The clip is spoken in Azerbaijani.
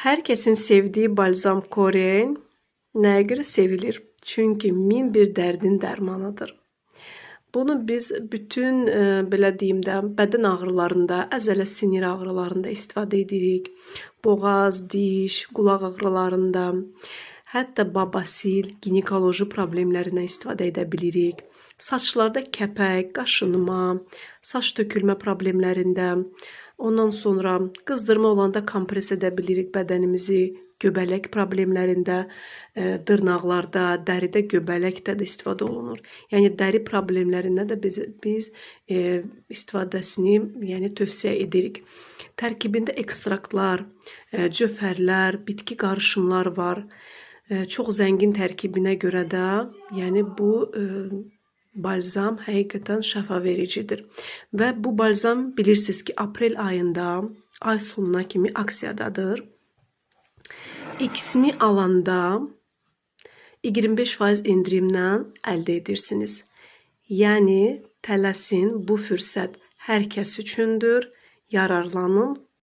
Hər kəsin sevdiyi balzam Koren nəyə görə sevilir? Çünki min bir dərdin dərmanıdır. Bunu biz bütün belə deyim də, bədən ağrılarında, əzələ sinir ağrılarında istifadə edirik. Boğaz, diş, qulaq ağrılarında, hətta babasil, ginekoloji problemlərindən istifadə edə bilirik. Saçlarda kəpək, qaşınma, saç tökülmə problemlərində, ondan sonra qızdırma olanda kompres edə bilirik bədənimizi, göbələk problemlərində, dırnaqlarda, dəridə göbələkdə də istifadə olunur. Yəni dəri problemlərində də biz istifadəsini, yəni tövsiyə edirik. Tərkibində ekstraktlar, cövhərlər, bitki qarışımlar var. Çox zəngin tərkibinə görə də, yəni bu balzam həqiqətən şəfa vericidir. Və bu balzam bilirsiniz ki, aprel ayında ay sonuna kimi aksiyadadır. İkisini alanda 25% endirimlə əldə edirsiniz. Yəni tələsin, bu fürsət hər kəs üçündür. Yararlanın